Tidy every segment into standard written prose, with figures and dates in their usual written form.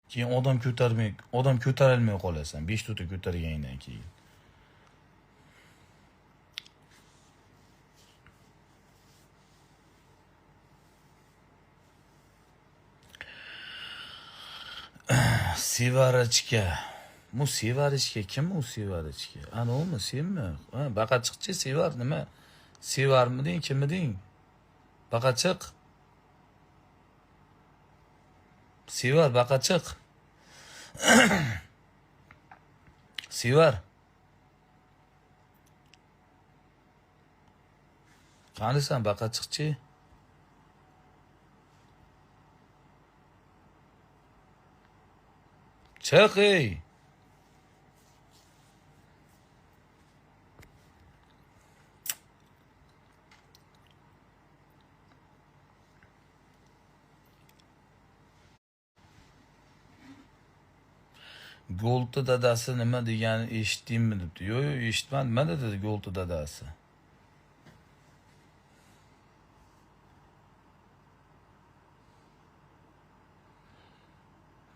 Keyin odam ko'tarmay, odam ko'tarolmay qolasan 5 to'rtta ko'targaningdan keyin. Sevarachka. Bu Sevarachka kim u Sevarachka? Ana umi senmi? Ha, baqachiqchi Sevar nima? Sevarmiding, kimiding? Baqachiq. Sevar baqachiq. Sevar. Qanisan baqachiqchi? Chiq ey. Golti dadasi nima deganini eshitdingmi debdi. Yo'q, yo'q, eshitmadim. Nima dedi Golti dadasi?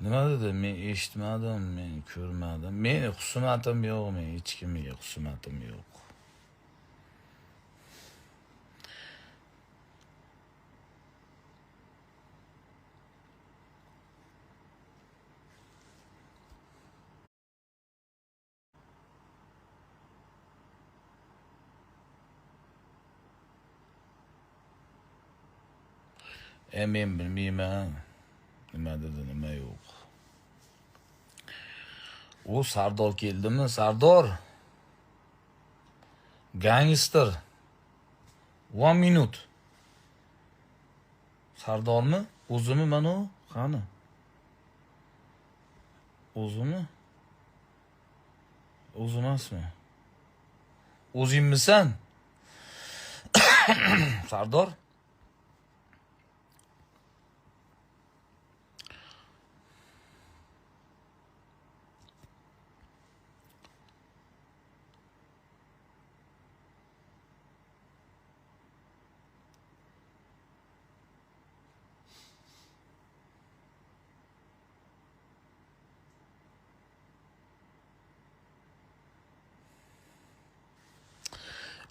Nima dedi? Men eshitmadim, men ko'rmadim. Men husumatim yo'q, men hech kimga husumatim yo'q. Men bilmayman. Nima dedi, nima yo'q. U Sardor keldimi? Sardor. Gangster. 1 minut. Sardormi? O'zimi mana u? Qani? O'zimi? O'zi emasmi? O'zingmisan? Sardor?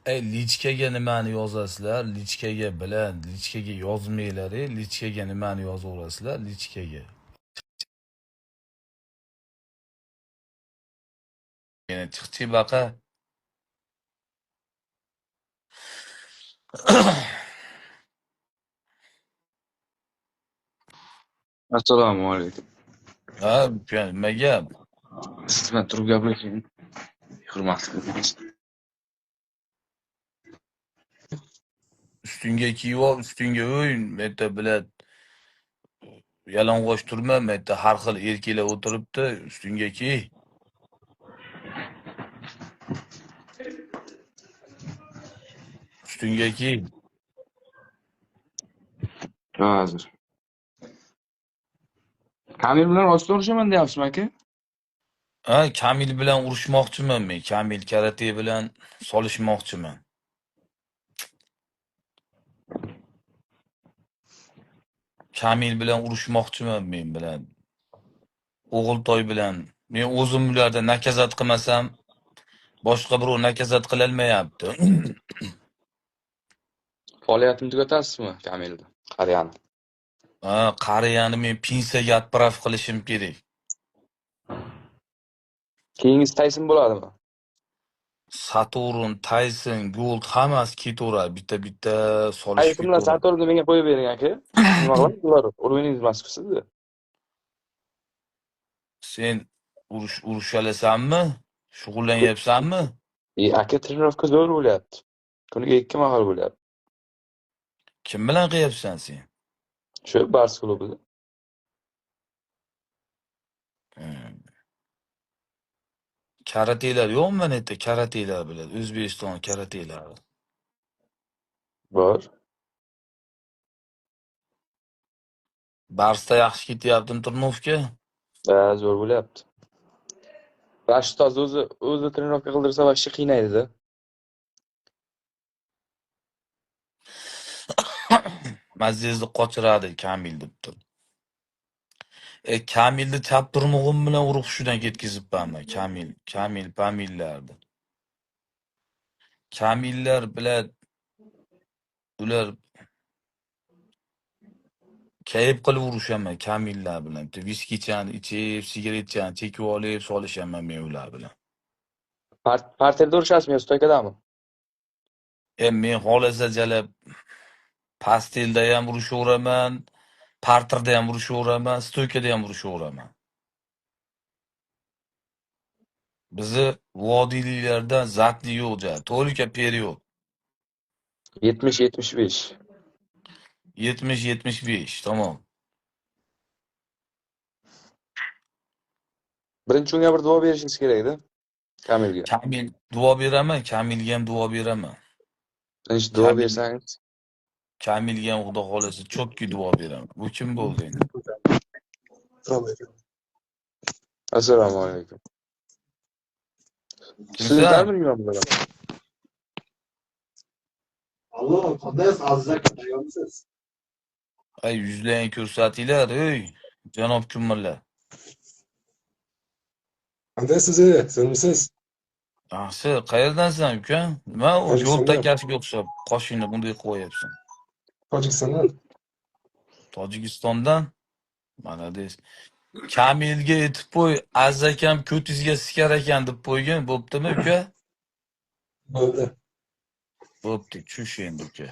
Ey, lichkaga nimani yozasizlar? Lichkaga bilan, lichkaga yozmanglar, ey, lichkaga nimani yozaverasizlar? Lichkaga. Yana chiqchi baqa. Assalomu alaykum. Ha, nima gap? Siz bilan turib gaplashing. Hurmat qilib. Ustingga kiyib ol, ustingga o'y, bu bilan yalang'och turma, bu yerda har xil erkaklar o'tiribdi, ustingga kiy. Ustingga kiy. Hozir. Kamil bilan ochiq urushaman deyapsizmi aka? Ha, Kamil bilan urushmoqchiman men. Kamil karate bilan solishmoqchiman. Kamil bilan urushmoqchiman men bilan. O'g'iltoy bilan. Men o'zim ularda nakazat qilmasam, boshqa birov nakazat qilolmayapti. Faoliyatini tugatasizmi Kamilni? Qariyani. Ha, qariyani men pensiyaga отправ qilishim kerak. Keyingisi Tayson bo'ladimi? Saturn, Tyson, Gold hammasi ketaveradi. Bitta-bitta solishib Tayson bilan ketaveradi. Saturnni menga qo'yib bering aka. Nima qilamiz ular? Urvingiz emas-ku sizni. Sen urushalasanmi? Shug'ullanyapsanmi? Aka, trenirovka zo'r bo'lyapti. Kuniga 2 mahal bo'lyapti. Kim bilan qilyapsan sen? Shu Bars klubida. Karatelar yo'qmi mana yerda? Karatelar biladi. O'zbekiston karatelari. Bor. Barsda yaxshi ketyaptimi turnovka? Ha, zo'r bo'lyapti. Rashid ustoz o'zi trenirovka qildirsa вообще qiynaydi-da. Mazzingizni qochiradi Kamil debdi. Kamilni chap turmug'im bilan urib hushidan ketkazibman. Kamil, Kamil, Pamillarni. Kamillar bilan ular kayf qilib urushaman Kamillar bilan. Bitta viskichani ichib, sigaretchani chekib olib solishaman men ular bilan. Parterda urishasizmi yo stoykadami? Men xohlasa jalab pastelda ham urushaveraman, parterda ham urushaveraman, stoykada ham urushaveraman. Bizni vodiyliklardan zatni yo'q ja, только период. 70-75. 70-75, tamom. Birinchi unga bir duo berishingiz kerak-da. Kamilga. Kamil duo beraman, Kamilga ham duo beraman. Birinchi duo bersangiz. Kamilga ham Xudo xolasa cho'tki duo beraman. Bu kim bo'ldi endi? Assalomu alaykum. Kimsan? Studentlarmi nima bular? Allo, qandaysiz, Aziz aka, tayyormisiz? Ay, yuzlaring ko'rsatinglar, ey, janob Kumilla. Qandaysiz, senmisiz? Yaxshi, qayerdansan, uka? Nima u yo'l Tojikistondan. takasiga o'xshab qoshingni bunday qo'yapsan? Tojikistondan. Tojikistondan? Молодец. Kamilga aytib qo'y, Aziz akam ko'tingizga sikar ekan deb qo'ygin, bo'ptimi, uka? Bo'ldi. Bo'pti, tushish endi, uka.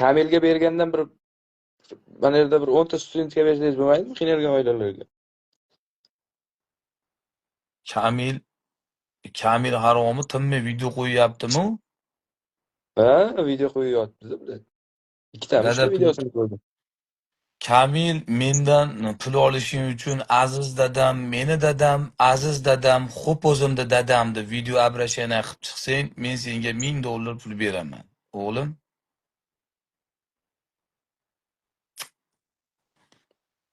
Kamilga bergandan bir mana yerda bir 10 ta studentga bersangiz bo'lmaydimi qiynalgan oilalarga? Kamil haromi tinmay video qo'yyaptimi? Ha, video qo'yyapti-da bular. Ikkitami, Dada uchta videosini ko'rdim. Kamil mendan pul olishing uchun aziz dadam, meni dadam, aziz dadam, xo'p o'zimni dadam deb video обращение qilib chiqsang, men senga $1000 pul beraman, o'g'lim.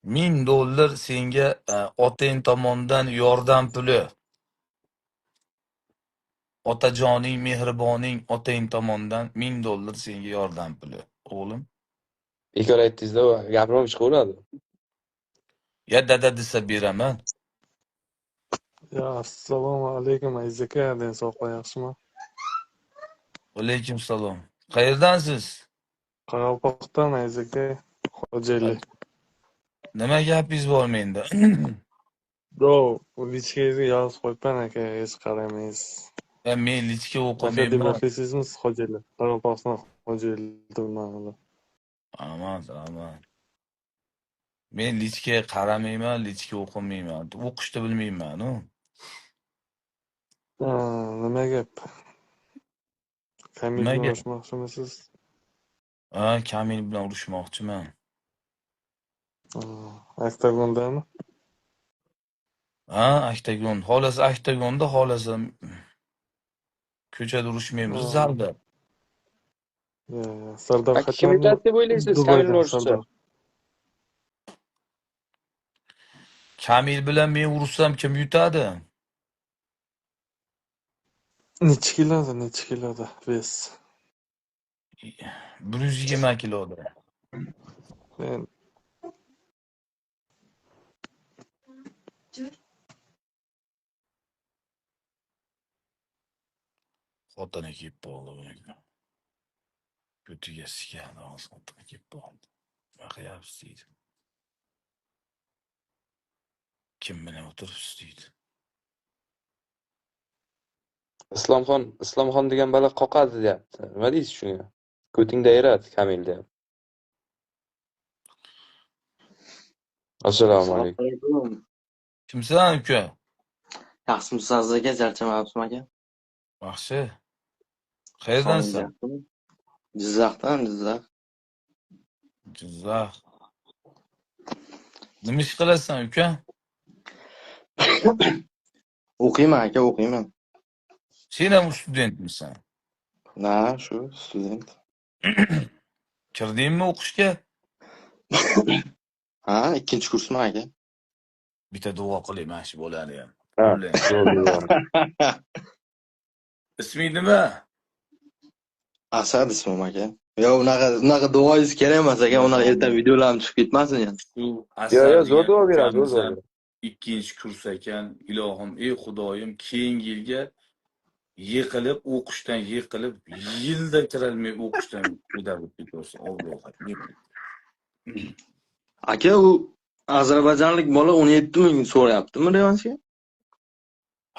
$1000 senga otang tomonidan yordam puli. Otajoning, mehriboning otang tomonidan $1000 senga yordam puli, o'g'lim. Bekor aytdingiz-da, gapirmay chiqaveradi. Ya dada desa beraman. Ya assalomu alaykum Aziz aka, den sog'lik yaxshimi? Alaykum salom. Qayerdansiz? Qoraqalpoqdan Aziz aka, Xo'jayli. Nima gapingiz bor menda? Do, lichkangizga yozib qo'yibman aka, hech qaramaysiz. Men lichka O'sha o'qimayman. muxlisingizmi Xo'jayli? Qoraqalpog'iston Xo'jayli tumanida. Aman, aman. Men lichkaga qaramayman, lichka o'qimayman. O'qishni bilmayman, u. Nima gap? Kamil Nima bilan gap? urushmoqchimisiz? Ha, Kamil bilan urushmoqchiman. Oktagondami? Ha, oktagon. Xolasi oktagonda, xolasi ko'chada urushmaymiz, zalda. Sardor Aka, kim yutadi deb o'ylaysiz, Kamil Dubaydan urushsa? Sardor. Kamil bilan men urushsam kim yutadi? Nechi kiloda, nechi kiloda vес? 120 kiloda. Men Xotini kelib qoldi buniki. Ko'tiga sikadi hozir xotini kelib qoldi. Nima qilyapsiz deydi. Kim bilan o'tiribsiz deydi. Islomxon degan bala qoqadi deyapti. Nima deysiz shunga? Ko'tingda eradi Kamil deyapti. Assalomu alaykum. Kimsan uka? Yaxshimisiz Aziz aka, charchamayapsizmi aka? Yaxshi. Qayerdansan? Jizzaxdan, Jizzax. Jizzax. Nima ish qilasan uka? O'qiyman aka, o'qiyman. Sen ham studentmisan? Na, shu student. Kirdingmi o'qishga? Ha, ikkinchi kursman aka. Bitta duo qiling mana shu bolani ham. Ha, duo. Isming nima? Asad ismim aka. Yo, unaqa unaqa duoyingiz kerak emas aka, unaqa erta videolarim chiqib ketmasin yana. Shu Yo, Asar yo, zo'r degan duo beradi, zo'r ukamiz duo ham beradi. ikkinchi kurs ekan. Ilohim, ey Xudoyim, keyingi yilga yiqilib, o'qishdan yiqilib, yilda kirolmay o'qishdan ko'tarib ketaversin. Alloh. Aka, u ozarbayjonlik bola 17 ming so'rayaptimi revanshga?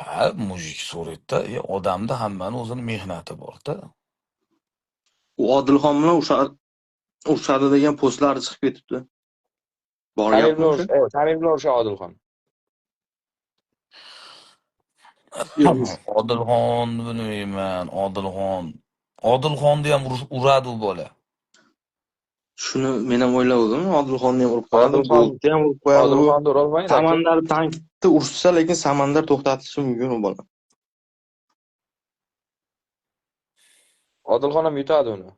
Ha, мужик so'raydi-da, odamda hammani o'zini mehnati bor-da. U Odilxon bilan urushadi degan postlari chiqib ketibdi. Bor Kamil gapmi bilan o'sha? Kamil bilan urusha Odilxon. Yo'q. Odilxon bilmayman, Odilxon. Odilxonni ham uradi u bola. Shuni men ham o'ylagandim, Odilxonni ham urib qo'yadi, Odilxon Boltni ham urib qo'yadi. U Odilxonni urolmaydi aka. Samandar tankni ursa, lekin Samandar to'xtatishi mumkin u bola. Odilxon ham yutadi uni.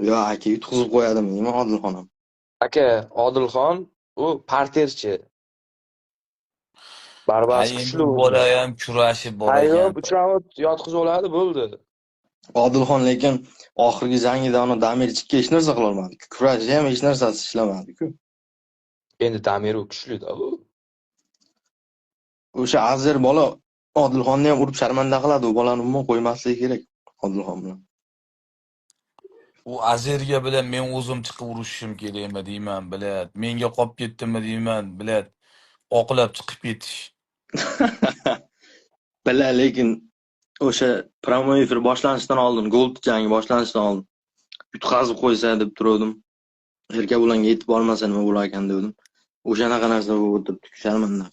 Yo, aka yutqizib qo'yadimi deyman Odilxon ham. Aka, Odilxon u parterchi. Ha, Barbasi endi kuchli u uni. bola ham kurashi bor Tayyor ekan. 3 raund yotqizib oladi, bo'ldi. Odilxon lekin oxirgi jangida uni Damirchikka hech narsa qila olmadi. Kurashi ham hech narsasi ishlamadi-ku. Endi Damir u kuchli-da u. O'sha Azer bola Odilxonni ham urib sharmanda qiladi. U bolani umuman qo'ymasligi kerak Odilxon bilan. U Azerga bilan men o'zim chiqib urushishim kerakmi deyman, блядь. Menga qolib ketdimi deyman, блядь. Oqlab chiqib ketish. Bila, lekin o'sha прямой efir boshlanishidan oldin, Gold jangi boshlanishidan oldin yutqazib qo'ysa deb turgandim. Erkabulanga yetib bormasa nima bo'lar ekan dedim. O'shanaqa narsa bo'lib o'tiribdi, sharmanda.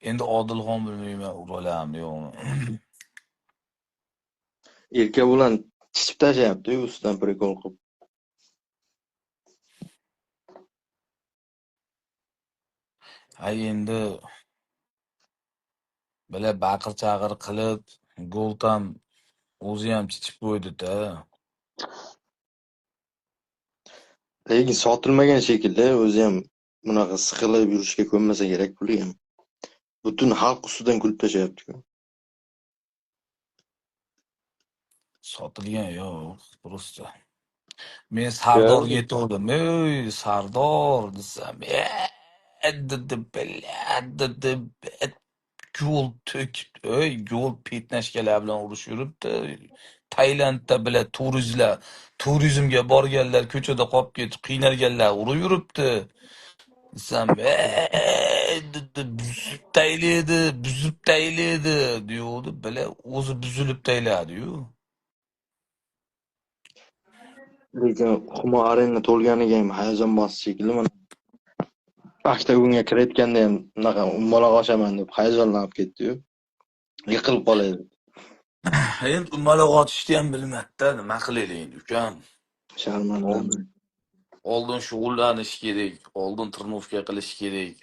Endi Odilxon bilmayman, uraladimi yo'qmi. Erkabulan chichib tashlayapti-yu ustidan prikol qilib. Ha, endi bila baqir-chaqir qilib, Gold ham o'zi ham chichib qo'ydi-da. Lekin sotilmagan shekilli, o'zi ham bunaqa siqilib yurishga ko'nmasa kerak puli ham. Butun xalq ustidan kulib tashlayapti-ku. Sotilgan yo'q, просто. Men Sardorga aytgandim, "Ey, Sardor" desam, dedi, блядь, dedi, gol to'kib, ey, gol petnashkalar bilan urush yuribdi. Tailandda bila turizmlar, turizmga borganlar ko'chada qolib ketib qiynalganlar urib yuribdi. Desam, ey, dedi, buzib taylaydi, buzib taylaydi, deyovdi, bila o'zi buzilib tayladi-yu. Lekin Humo Arena to'lganiga ham hayajon bosdi shekilli mana. Oktagonga kirayotganda ham unaqa ummaloq oshaman deb hayajonlanib ketdi-yu. Yiqilib qoladi. Endi ummaloq otishni ham bilmadida, nima qilaylik endi ukam? Sharmanda. Oldin shug'ullanish kerak, oldin trenovka qilish kerak.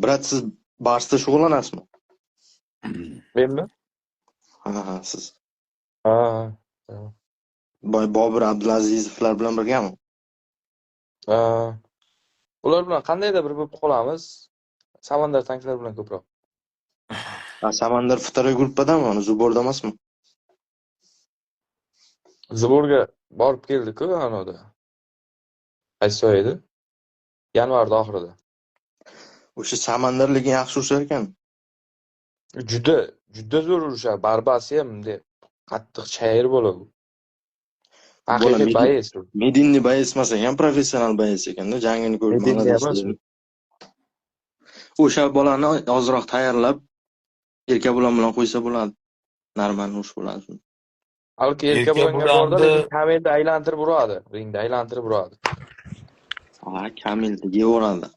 Brat, siz Barsda shug'ullanasizmi? Menmi? Ha, ha, siz. Ha. Boy Bobur Abdulazizovlar bilan birgami? Ha. Ular bilan qandaydir bir bo'lib qolamiz. Samandar tanklar bilan ko'proq. Ha, Samandar второй gruppadami? Uni Zuborda emasmi? Zuborga borib keldi-ku anoda. Qaysi oy edi? Yanvarda oxirida. O'sha Samandar lekin yaxshi urishar ekan. Juda, juda zo'r urishar. Barbasi ham bunday qattiq chayir bola u. Haqiqiy боец u. Medinni боец emas ekan, professional боец ekanda, jangini ko'rib Medinni emas. O'sha bolani ozroq tayyorlab Erkabulan bilan qo'ysa bo'ladi. Normal urush bo'ladi. Balki Erkabulanga borda, lekin Kamilni aylantirib uradi, ringda aylantirib uradi. Ha, Kamilni yevoradi.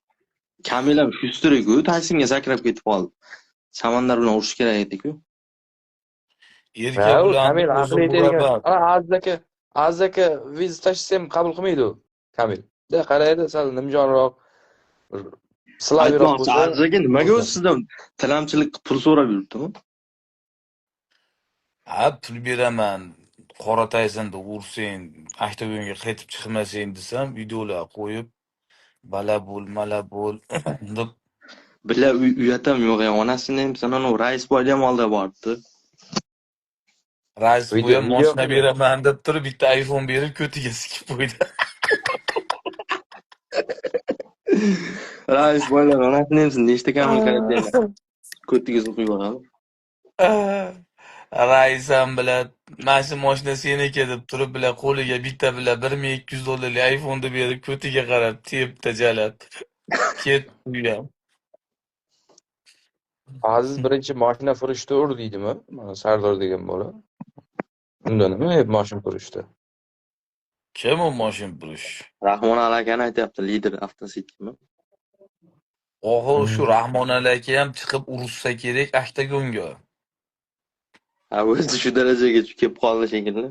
Kamil ham shustr-ku, Taysonga sakrab ketib qoldi. Samandar bilan urush kerak edi-ku. Erkabulan Kamil aqli yetadigan. Ana Aziz aka viz tashlasam qabul qilmaydi u Kamil. Da qaraydi, sal nimjonroq, silaviroq bo'lsa. Aziz aka nimaga o'zi sizdan tilamchilik qilib pul so'rab yuribdimi? Ha, pul beraman. Qora Taysonda ursang, oktagonga qaytib chiqmasang desam, videolar qo'yib, bala bo'l, mala bo'l deb. Bila uyat ham yo'q, onasini ham san anavi rais boyni ham oldiga boribdi. Rais Video bu ham video moshina qiling. beraman deb turib bitta iPhone berib ko'tiga sikib qo'ydi. Rais boylar onasini emsin, nechta Kamil karateni ko'tiga suqib yuboradi. Rais ham bilan mana shu moshina seniki deb turib bilan qo'liga bitta bilan 1200 dollarlik iPhone'ni berib ko'tiga qarab tepdi jalab. Ketdi u ham. Aziz birinchi mashina furushda ur deydimi? Mana Sardor degan bola. Unda nima mashina furushda? Kim u mashina furush? Rahmon akani aytyapti, lider avtositimi? Oxir shu Rahmon aka ham chiqib urushsa kerak oktagonga. Ha, o'zi shu darajaga kelib qoldi shekilli.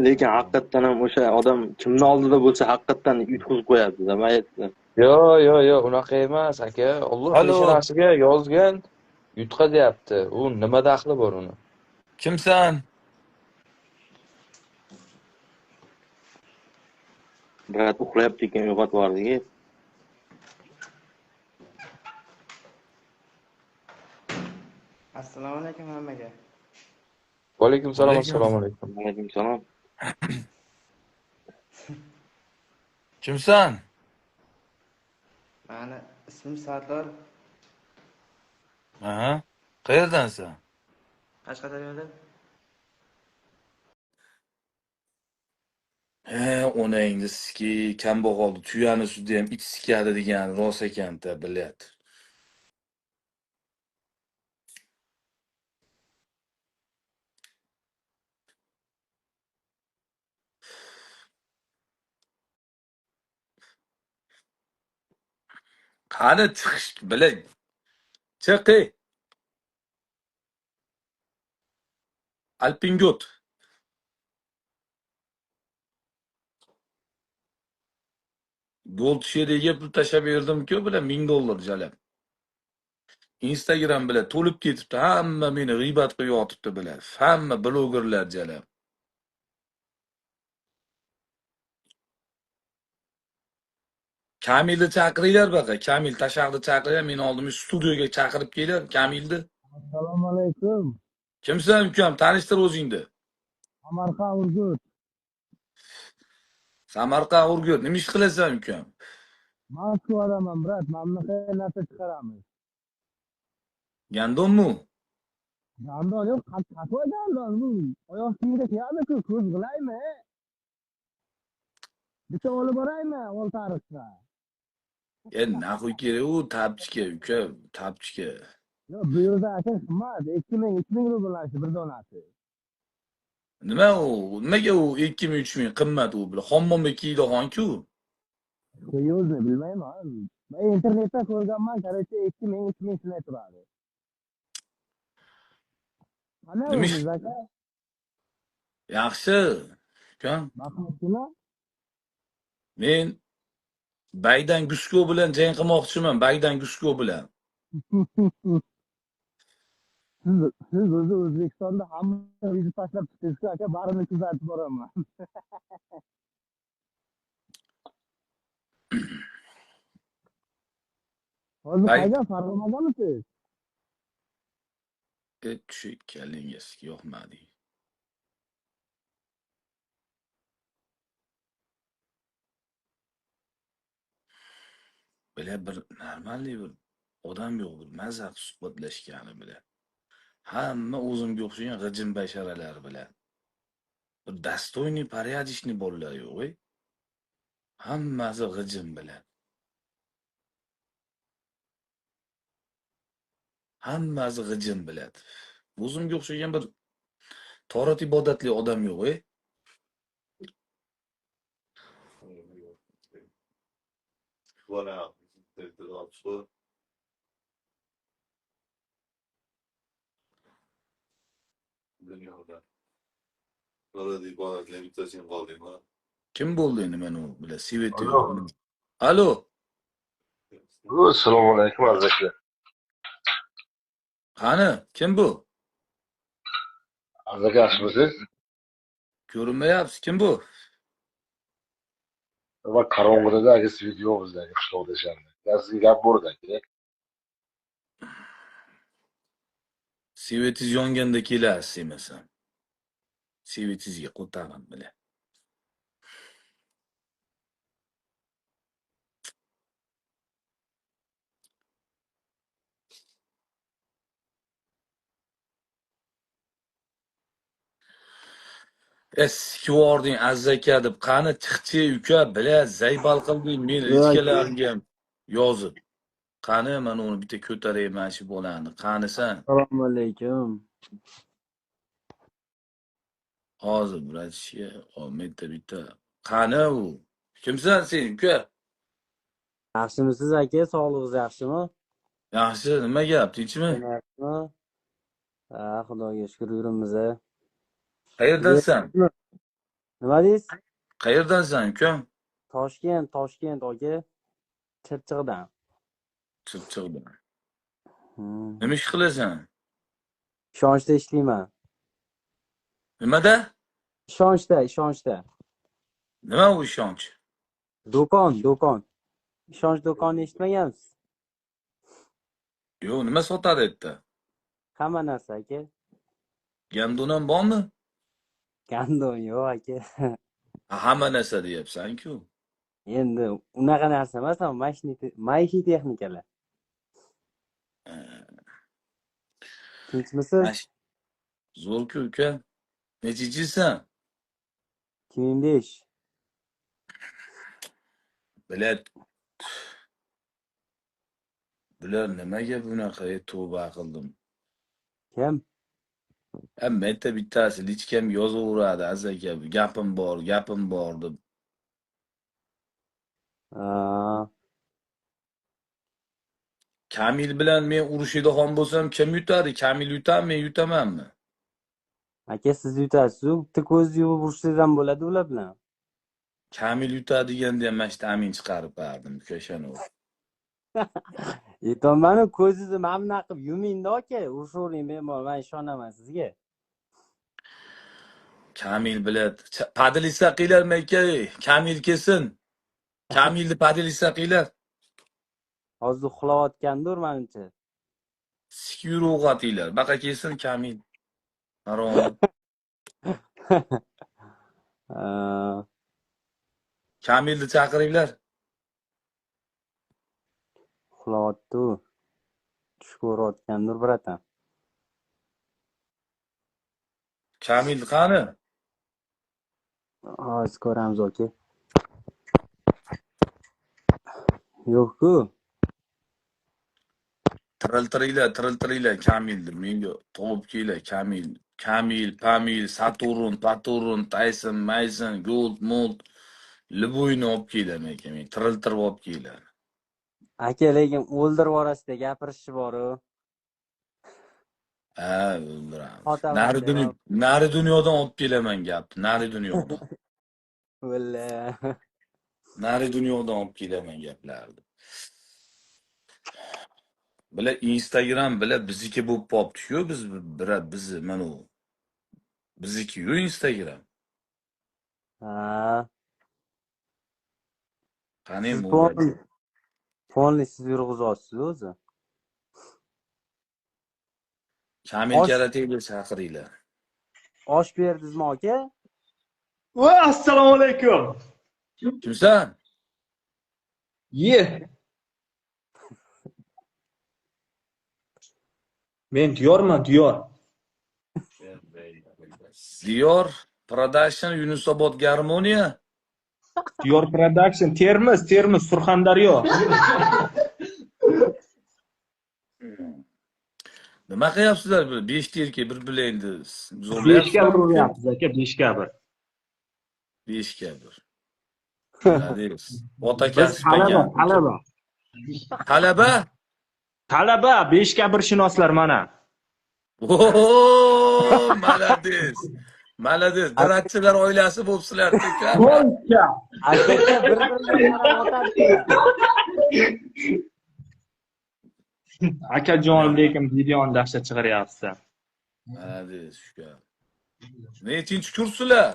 Lekin haqiqatdan ham o'sha odam kimni oldida bo'lsa haqiqatdan yutqizib qo'yadi, nima aytdi? Yo, yo, yo, unaqa emas aka. Alloh peshonasiga yozgan yutqazyapti. U nima daxli bor uni? Kimsan? Brat uxlayapti ekan, uyg'otib yubordik. Assalomu alaykum hammaga. Va alaykum salom, assalomu alaykum. Va alaykum salom. Kimsan? Mani ismim Sardor. Aha. Qayerdansan? Qashqadaryodan. Onangni siki, kambag'alni tuyani sutida ham it sikadi degan rost ekan-da, bilyat. Qani chiqish bilan chiqi. Alpingot. Gold sheriga pul tashlab berdim-ku, bilan $1000 jalab. Instagram bilan to'lib ketibdi, hamma meni g'iybat qilib yotibdi bilan. Hamma blogerlar jalab. Kamilni chaqiringlar baqa. Kamil Tashaqni chaqiringlar, meni oldimga studiyaga chaqirib kelinglar Kamilni. Assalomu alaykum. Kimsan ukam? Tanishtir o'zingni. Samarqand Urgut. Samarqand Urgut. Nima ish qilasan ukam? Moskvadaman, brat. Mana bunaqa narsa chiqaramiz. Gandonmi? Gandon yo'q, qatvoy gandon bu. Oyoq kiyimga kiyadi-ku, ko'z g'ilaymi? Bitta olib boraymi, Oltariqqa? Naxuy kerak u tapchika uka, tapchika. Yo'q, bu yerda aka qimmat, 2000, 3000 rubl shu bir donasi. Nima u? Nimaga u 2000, 3000 qimmat u? Hammomga kiydigan-ku. Yo'qni bilmayman. Men internetda ko'rganman, короче 2000, 3000 shunday turadi. Qanday o'zingiz aka? Yaxshi, ukam. Baxtmi? Men Baydan Gusko bilan jang qilmoqchiman, Baydan Gusko bilan. Siz o'zi O'zbekistonda hamma viza tashlab chiqdingiz-ku aka, barini kuzatib boraman. Hozir qayda, Farg'onadamisiz? Tushib kelingiz yo'qmadi. Bila bir normalniy bir odam yo'q, bir maza qilib suhbatlashgani bilan. Hamma o'zimga o'xshagan g'ijim basharalar bilan. Bir dostoyniy, porядочный bolalar yo'q, ey. Hammasi g'ijim bilan. Hammasi g'ijim bilan. O'zimga o'xshagan bir torat ibodatli odam yo'q, ey. Kim bo'ldi endi mana u bilan Svet yo'q. Alo. Assalomu alaykum aziz aka. Qani, kim bu? Aziz aka, yaxshimisiz? Ko'rinmayapsiz, kim bu? Va qorong'ida aka svet yo'q bizda, qishloqda yashaymiz. Sizga gap bor aka. Svetingiz yonganda kelasiz demasam. Svetingizga qo'tag'im bilan. Sikvording Aziz aka deb qani chiqchi uka bila zaybal qilding men ichkalarimga ham yozib. Qani mana uni bitta ko'taray mana shu bolani. Qanisan? Assalomu alaykum. Hozir bratishka, bitta bitta. Qani u? Kimsan sen uka? Yaxshimisiz aka? Sog'lig'ingiz yaxshimi? Yaxshi, nima gap? Tinchmi? Ha, Xudoga shukr yuribmiz. Qayerdansan? Nima deysiz? Qayerdansan ukam? Toshkent, Toshkent aka. Chirchiqdan. Chirchiqdan. Nima ish qilasan? Ishonchda ishlayman. Nimada? Ishonchda, ishonchda. Nima u ishonch? Do'kon, do'kon. Ishonch do'konini eshitmagansiz? Yo'q, nima sotadi yerda? Hamma narsa aka. Gandon ham bormi? Gandon yo'q aka. Hamma narsa deyapsan-ku. Endi unaqa narsa emas, maishiy texnikalar. Tinchmisiz? Zo'r-ku uka. Nechinchisan? 2005. Bilat. Bular nimaga bunaqa tavba qildim? Kim? Hamma bittasi lichkam yozaveradi Aziz aka, gapim bor, gapim bor deb. Kamil bilan men urushadigan bo'lsam kim yutadi? Kamil yutami, men yutamanmi? Aka siz yutasiz, bitta ko'zni yumib urishsangiz ham bo'ladi ular bilan. Kamil yutadi deganda ham mana shu amin chiqarib berdim, ukashani. Aytolmanu, ko'zingizni mana bunaqa qilib yumingda aka, urushavering bemalol, men ishonaman sizga. Kamil bilan podlisa qilarmi aka? Kamil kelsin. Kamilni podlisa qilar. Hozir uxlayotgandir menimcha. Sik yurug' atinglar. Baqa kelsin Kamil. Harom. Kamilni chaqiringlar. Uxlayotdi. Tush ko'rayotgandir, bratan. Kamil qani? Hozir ko'ramiz, aka. Yo'q-ku. Tiriltiringlar, tiriltiringlar Kamilni. Menga topib kelinglar Kamil. Kamil, Pamil, Saturn, Paturn, Tyson, Mayson, Gold, Mold, Liboyni olib kelinglar menga. Men tiriltirib olib kelinglar. Aka, lekin o'ldirib yuborasizda gapirishi bor-u. Ha, o'ldiramiz. Nari dunyodan olib kelaman gapni, nari dunyodan. Valla. Nari dunyodan olib kelaman gaplarni. Bila Instagram bila bizniki bo'lib qolibdi-ku, biz bizni mana u. Bizniki-yu Instagram. Ha. Qani bu? Fonni siz yurg'izasiz o'zi. Kamil Karatayni chaqiringlar. Osh berdingizmi aka? Va assalomu alaykum. Kimsan? Ye. Men Diyorman, Diyor. Diyor Production, Yunusobod Garmoniya. Diyor Production, Termiz, Termiz, Surxondaryo. Nima qilyapsizlar bu? 5 ta erkak bir bilan endi zo'rlayapsizlar. 5 ga 1 uryapmiz aka, 5 ga 1. 5 ga 1. Молодец. Ota kasb ekan. Talaba. Talaba? Talaba 5 ga 1 shinoslar mana. Oo, молодец. Молодец. Dratchilar oilasi bo'libsizlar aka. Bo'lsa. Aka bir-birini qarab otadi. Akajon, lekin videoni dahshat chiqaryapsiz. Молодец, shuka. Nechinchi kurslar?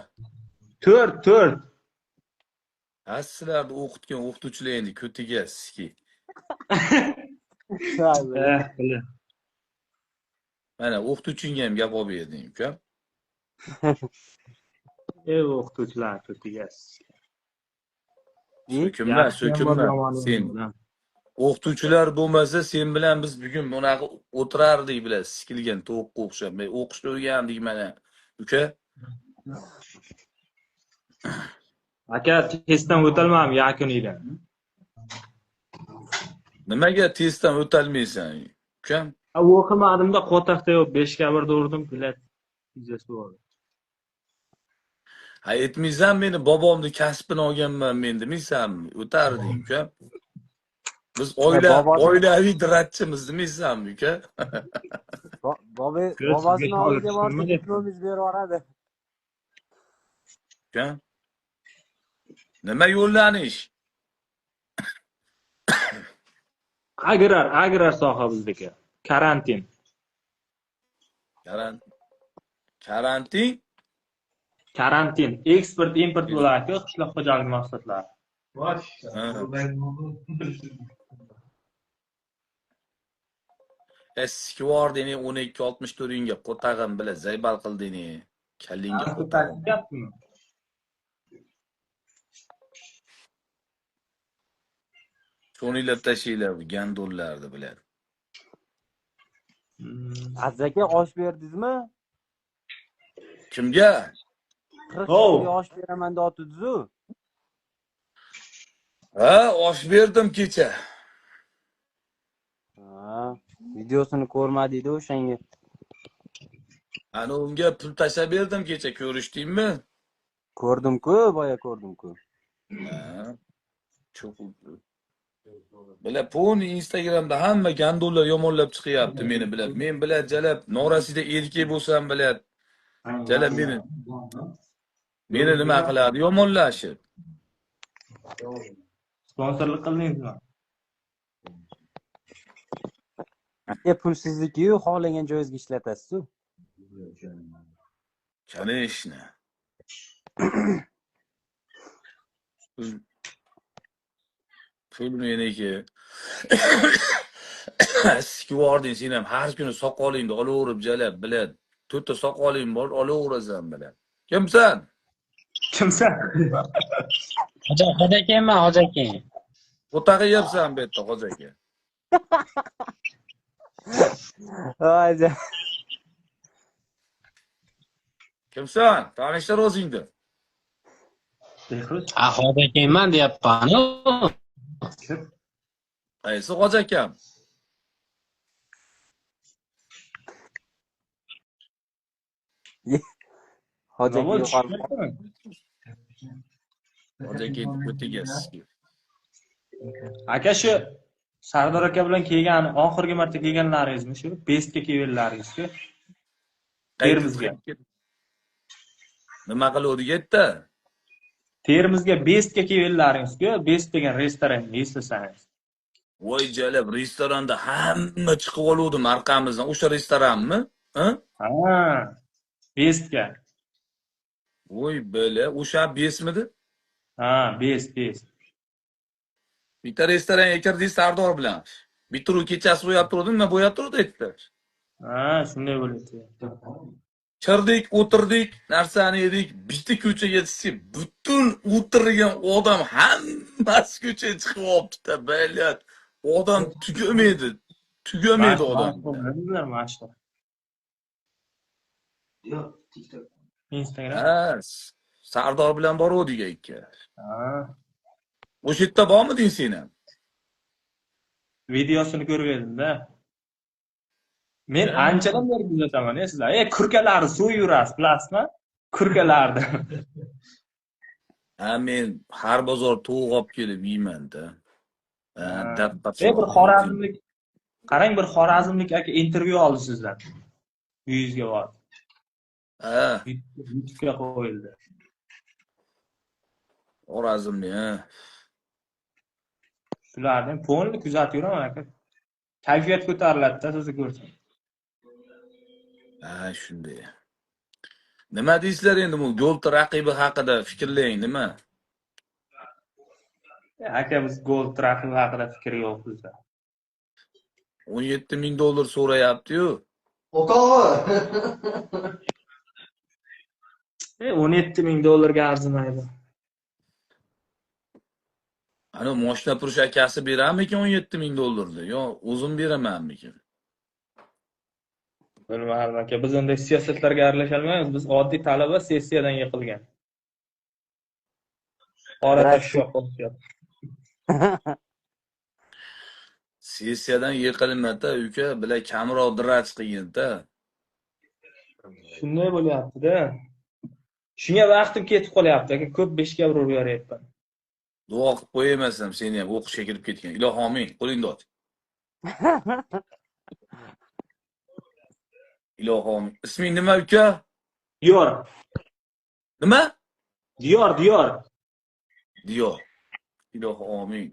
4, 4. Ha, sizlarni o'qitgan o'qituvchilar endi ko'tiga sizki. Mana o'qituvchingga ham gap olib berding, ukam. Ey o'qituvchilar ko'tiga. So'kinma, so'kinma. Sen o'qituvchilar bo'lmasa, sen bilan biz bugun bunaqa o'tirardik, bilan sikilgan tovuqqa o'xshab. Men o'qishni o'rgandik mana, uka. Aka, testdan o'tolmadim yakuniydan. Nimaga testdan o'tolmaysan, ukam? O'qimadimda, qo'toqda yo'q, 5 ga 1 urdim, bilet vizasi bo'ldi. Ha, aytmaysan meni bobomni kasbini olganman men demaysanmi? O'tarding, uka. Biz oilaviy dratchimiz demaysanmi, uka? Bobosini oldiga borsa diplomingiz berib yuboradi. Uka. Nima yo'llanish? Agrar soha bizniki. Karantin. Karantin? Karantin. Eksport, import bo'ladi, qishloq xo'jalik mahsulotlari. Sikvor deni 12.64 ingga qo'tag'im bilan zaybal qildini. Kallingga qo'tag'im. So'nilab tashinglar bu gandollarni bilan. Aziz aka, osh berdingizmi? Kimga? 40 kishiga osh beraman deyotdingiz-ku. Ha, osh berdim kecha. Ha, videosini ko'rmadik-da o'shanga. Ana unga pul tashlab berdim kecha, ko'rishdingmi? Ko'rdim-ku, boya ko'rdim-ku. Ha. Cho'q. Bila poni Instagramda hamma gandollar yomonlab chiqyapti meni bilib. Men bilan jalab norasida erkak bo'lsam bilad. Jalab meni nima qiladi? Yomonlashib. Sponsorlik qildingizmi? Pul sizniki-yu, xohlagan joyingizga ishlatasiz-ku. Конечно. Pul meniki. Sikvording sen ham har kuni soqolingni olaverib jalab bilad. To'rtta soqoling bor, olaverasan bilad. Kimsan? Kimsan? Hoji akamman, hoji aka. Qo'tag'i yeyapsan bu yerda, hoji aka. Hoji. Kimsan? Tanishtir o'zingni. Ha, hoji akamman deyapman-ku. Qaysi hoji akam? Hoji aka yo'qolib. Hoji aka o'tiga. Aka, shu Sardor aka bilan kelgan, oxirgi marta kelganlaringizmi shu? Bestga kelganlaringizku. Termizga. Nima qiluvdik yerda? Termizga Bestga kelganlaringizku, Best degan restoranni eslasangiz. Voy jalab, restoranda hamma chiqib oluvdim arqamizdan. O'sha restoranmi? Ha? Ha. Bestga. Voy bela, o'sha Bestmidi? Ha, Best, Best. Bitta restoranga kirdingiz Sardor bilan. Bitiruv kechasi bo'yab turdi, nima bo'yab turdi aytdilar. Ha, shunday bo'ladi. Kirdik, o'tirdik, narsani yedik, bitta ko'chaga tushsak, butun o'tirgan odam hammasi ko'chaga chiqib olibdi-da, balyat. Odam tugamaydi. Tugamaydi odam. Mashhur. Yo'q, TikTok. Instagram. Ha, Sardor bilan boruvdik ikki. Ha. O'sha yerda bormiding sen ham? Videosini ko'rib edim-da. Men anchadan beri kuzataman, sizlar. Kurkalarni so'yurasiz, bilasizmi? Kurkalarni. Ha, men har bozor tovuq olib kelib yeyman-da. Ha, bir xorazmlik, qarang, bir xorazmlik aka intervyu oldi sizdan. Uyingizga bordi. Ha, YouTube'ga qo'yildi. Xorazmlik, ha. Shularni polni kuzatib yuraman aka. Kayfiyat ko'tariladi-da sizni ko'rsam. Ha, shunday. Nima deysizlar endi bu Gold raqibi haqida fikrlang, nima? Aka, biz Gold raqibi haqida fikr yo'q bizda. $17,000 so'rayapti-yu. O'tog'i. 17 000 dollarga arzimaydi. Ana moshina purish akasi berarmikin 17 ming dollarni? Yo, o'zim beramanmikin? Bilmadim aka, biz unday siyosatlarga aralasholmaymiz. Biz oddiy talaba, sessiyadan yiqilgan. Qora tashshoq bo'lyapti. Sessiyadan yiqilmada, uka, bila kamroq дрочь qilgin-da. Shunday bo'lyapti-da. Shunga vaqtim ketib qolyapti aka, ko'p beshga urib yuboryapman. Duo qilib qo'ymasam seni ham o'qishga kirib ketgan. Ilohi omin. Qo'lingni och. Ilohi omin. Isming nima, uka? Diyor. Nima? Diyor, Diyor. Diyor. Ilohi omin.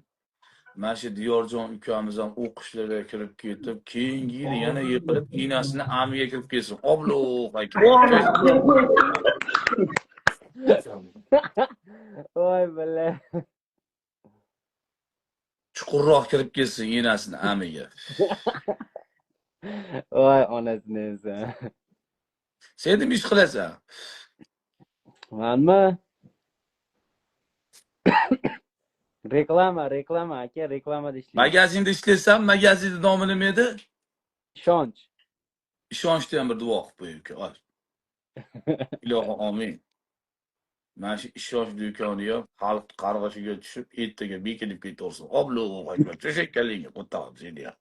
Mana shu Diyorjon ukamiz ham o'qishlarga kirib ketib, keyingi yili yana yiqilib, enasini amiga kirib ketsin. Oblo'q aka. Voy billa. Chuqurroq kirib ketsin enasini amiga. Voy onasini emsin. Sen nima ish qilasan? Manmi? Reklama, reklama aka, reklamada ishlayman. Magazinda ishlaysan, magazinni nomi nima edi? Ishonch. Ishonchda ham bir duo qilib qo'y uka. Ol. Ilohi omin. Mana shu ishonch do'koni ham xalq qarg'ashiga tushib, ertaga bekinib ketaversin. Oblo'q akbar. To'shakkaligingga qo'tag'im seni ham.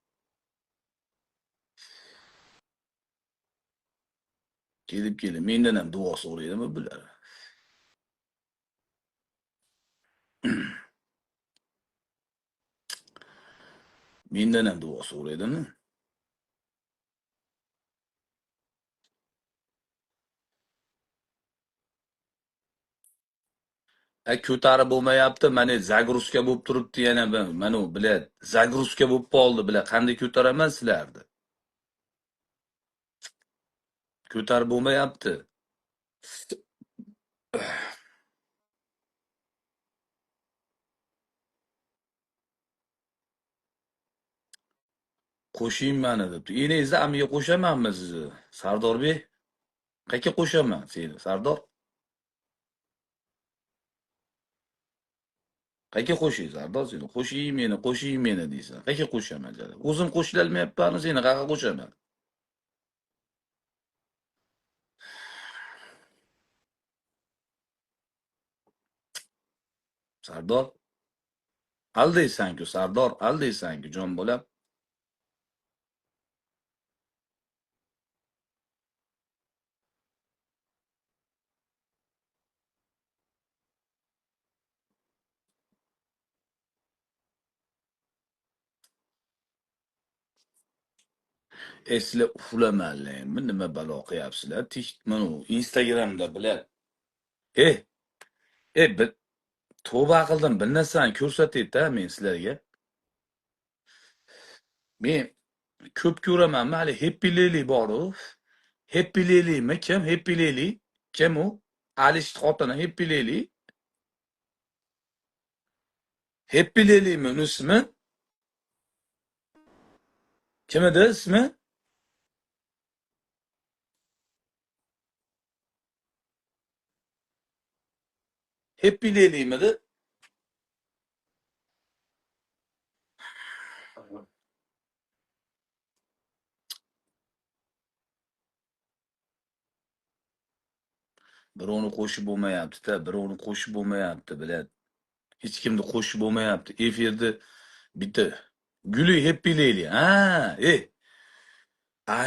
Kelib kelib mendan ham duo so'raydimi bular? Mendan ham duo so'raydimi? Ko'tarib bo'lmayapti. Mana загрузка bo'lib turibdi yana. Mana u bilat, загрузка bo'lib qoldi bilat. Qanday ko'taraman sizlarni? Ko'tarib bo'lmayapti. Qo'shing mani debdi. Enangizni amiga qo'shamanmi sizni? Sardorbek? Qayerga qo'shaman seni, Sardor? Qayerga qo'shay, Sardor seni? Qo'shing meni, qo'shing meni deysan. Qayerga qo'shaman jalab? O'zim qo'shilolmayapman, seni qayerga qo'shaman? Sardor? Aldaysan-ku, Sardor, aldaysan-ku, jon bolam. Sizlar uxlamalaymi? Nima balo qilyapsizlar? Tik mana u Instagramda bilar. Tavba qildim, bir narsani ko'rsatay-da men sizlarga. Men ko'p ko'raman, hali Happy Lily bor-u. Happy Lilymi? Kim Happy Lily? Kim u? Alish xotini Happy Lily. Happy Lilymi uni ismi? Kim edi ismi? Happy Lily'midi? Birovni qo'shib bo'lmayapti-da, birovni qo'shib bo'lmayapti, biladi. Hech kimni qo'shib bo'lmayapti. Efirda bitta Guli Happy Lily. Ha,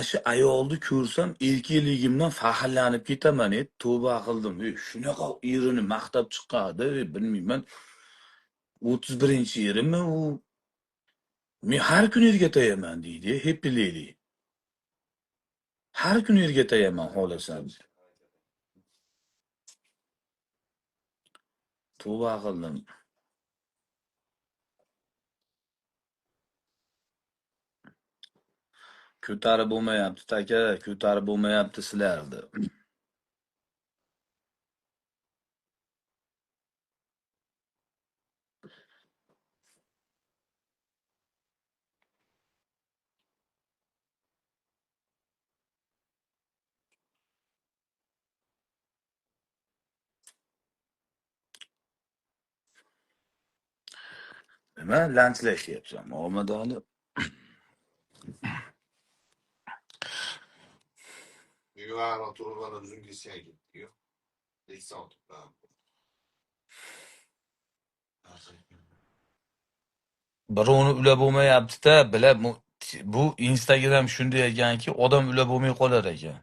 Shu ayolni ko'rsam erkakligimdan faxrlanib ketaman, tavba qildim. Shunaqa erini maqtab chiqadi, bilmayman. 31-erimi u? Men har kuni erga tayaman deydi, Happy Lily. Har kuni erga tayaman xohlasam. Tavba qildim. Ko'tarib bo'lmayapti, taka, ko'tarib bo'lmayapti sizlarni. Nima lanchlashyapsan, Muhammadali? Birovni ulab bo'lmayapti-da, bila bu Instagram shunday ekanki, odam ulab bo'lmay qolar ekan.